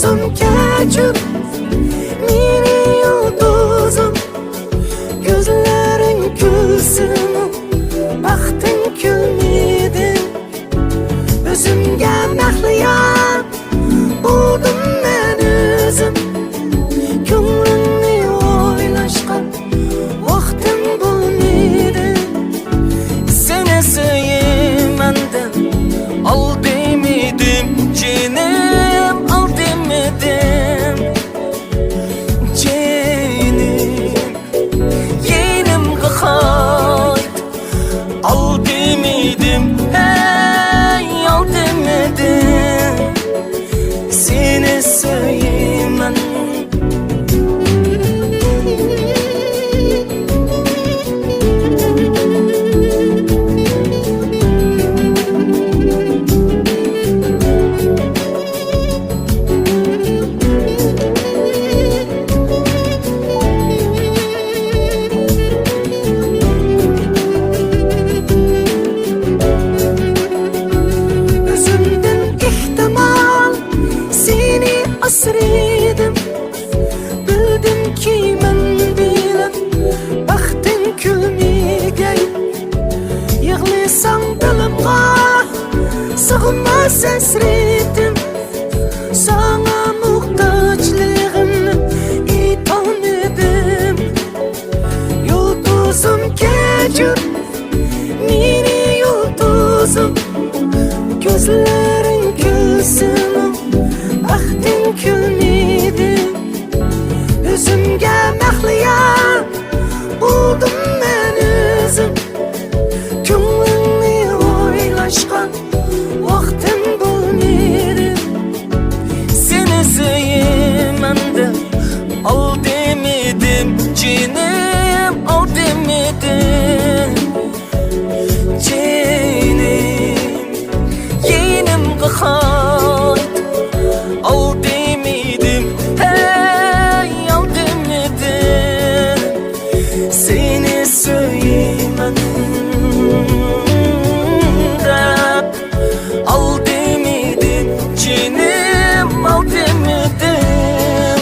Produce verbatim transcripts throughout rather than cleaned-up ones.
كەچۈر مېنى يۇلتۇزۇم، كۆزلىرىڭ كۈلسىمۇ، بەختىڭ كۈلمىدى. ئۆزۈمگە مەھلىيا بولدۇم مەن ئۆزۈم، كۆڭلۈڭنى ئويلاشقا ۋاقتىم بولمىدى. سېنى سۆيىمەن دەپ ئالدىمىدىم، جېنىم، ئالدىمىدىم، جېنىم. يېنىمغا قايت، ئالدىمىدىم، ھەي، ئالدىمىدىم، سېنى سۆيىمەن. ئۆزۈمدىن ئېھتىمال سېنى ئاسرىدىم، بىلدىمكى مەن بىلەن بەختىڭ كۈلمىگەي. يىغلىساڭ دىلىمغا سىغماس ھەسرىتىم، ساڭا موھتاجلىقىمنى ئېيتالمىدىم. يۇلتۇزۇم كەچۈر مېنى يۇلتۇزۇم، كۆزلىرىڭ كۈلسىمۇ بەختىڭ كۈلمىدى. ئۆزۈمگە مەھلىيا بولدۇم مەن ئۆزۈم، كۆڭلۈڭنى ئويلاشقا ۋاقتىم بولمىدى. سېنى سۆيىمەن دەپ ئالدىمىدىم، جېنىم، ئالدىمىدىم، جېنىم. يېنىمغا قايت، ئالدىمىدىم، ھەي، ئالدىمىدىم، سېنى سۆيىمەن دەپ. ئالدىمىدىم، جېنىم، ئالدىمىدىم،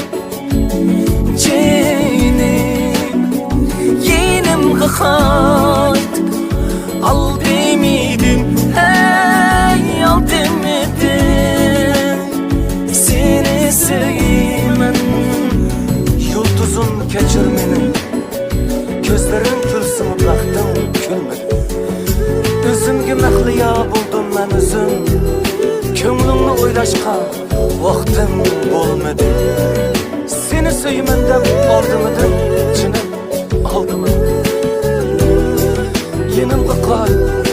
جېنىم، يېنىمغا قايت. ئالدىمىدىم، ھەي، ئالدىمىدىم، سېنى سۆيىمەن. يۇلتۇزۇم، كەچۈر مېنى، كۆزلىرىڭ كۈلسىمۇ بەختىڭ كۈلمىدى. ئۆزۈمگە مەھلىيا بولدۇم مەن ئۆزۈم، كۆڭلۈڭنى ئويلاشقا ۋاقتىم بولمىدى. سېنى سۆيىمەن دەپ ئالدىمىدىم، جېنىم، ئالدىمىدىم. يېنىمغا قايت،